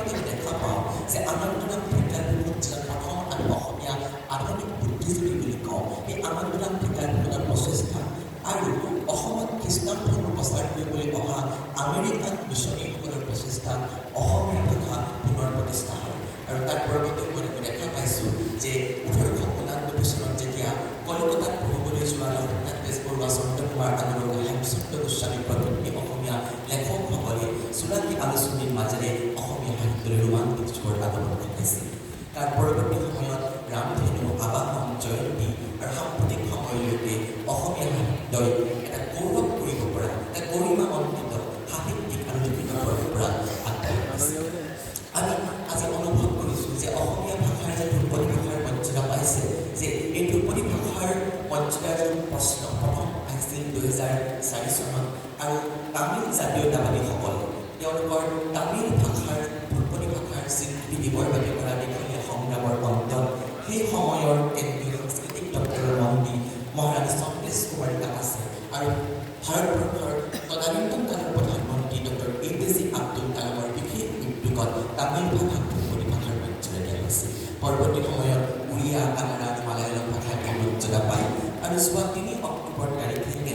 স্পষ্টভাৱে দেখা পাওঁ যে আনন্দৰাম ঢেকিয়াল ফুকন, যিজন প্ৰথম আমি অসমীয়া আধুনিক বুদ্ধিজীৱী বুলি কওঁ, এই আনন্দৰাম ঢেকিয়াল ফুকনৰ প্ৰচেষ্টা আৰু অসমত খ্ৰীষ্টান ধৰ্ম প্ৰচাৰ কৰিবলৈ অহা আমেৰিকান মিছনীসকলৰ প্ৰচেষ্টাত অসমীয়া ভাষা পুনৰ প্ৰতিষ্ঠা হয়। আৰু তাৰ পৰৱৰ্তী সময়ত আমি দেখা পাইছোঁ যে 1889 চনত যেতিয়া কলিকতাত পঢ়িবলৈ যোৱা লক্ষ্মীনাথ বেজবৰুৱা, চন্দ্ৰকুমাৰ আগৰৱালা, হেমচন্দ্ৰ গোস্বামী প্ৰভৃতি অসমীয়া লেখকসকলে জোনাকী আলোচনীৰ মাজেৰে অসমীয়া সাহিত্যলৈ ৰোমান্টিক যুগৰ আগমন ঘটাইছিল। তাৰ পৰৱৰ্তী সময়ত ৰামধেনু, আৱাহন, জয়ন্তী আৰু সাম্প্ৰতিক সময়লৈকে অসমীয়া সাহিত্যই এটা গৌৰৱ কৰিব পৰা, এটা গৰিমামণ্ডিত সাহিত্যিক আৰু লিখিত পৰম্পৰা আগবাঢ়ি গৈছে। আমি আজি অনুভৱ কৰিছোঁ যে অসমীয়া ভাষাৰ যে ধ্ৰুপদী ভাষাৰ মৰ্যাদা পাইছে, যে এই ধ্ৰুপদী ভাষাৰ মৰ্যাদাৰ যিটো প্ৰশ্ন প্ৰথম আহিছিল 2004 চনত আৰু তামিল জাতীয়তাবাদীসকলে তেওঁলোকৰ তামিল ভাষাৰ ধ্ৰুপদী ভাষাৰ স্বীকৃতি দিবৰ বাবে কৰা দীঘলীয়া সংগ্ৰামৰ অন্তত সেই সময়ৰ কেন্দ্ৰীয় সাংস্কৃতিক দপ্তৰৰ মন্ত্ৰী মহাৰাণী সন্দেশ কুমাৰী তাপাসে আৰু ভাৰতবৰ্ষৰ তদানীন্তন কালৰ প্ৰধানমন্ত্ৰী ডক্টৰ এ.পি.জে. আব্দুল কালামৰ বিশেষ উদ্যোগত তামিল ভাষাক ধ্ৰুপদী ভাষাৰ মৰ্যাদা দিয়া হৈছিল। পৰৱৰ্তী সময়ত উৰিয়া, কানাড়া আৰু মালায়ালম ভাষাই এই মৰ্যাদা পায় আৰু যোৱা 3 অক্টোবৰ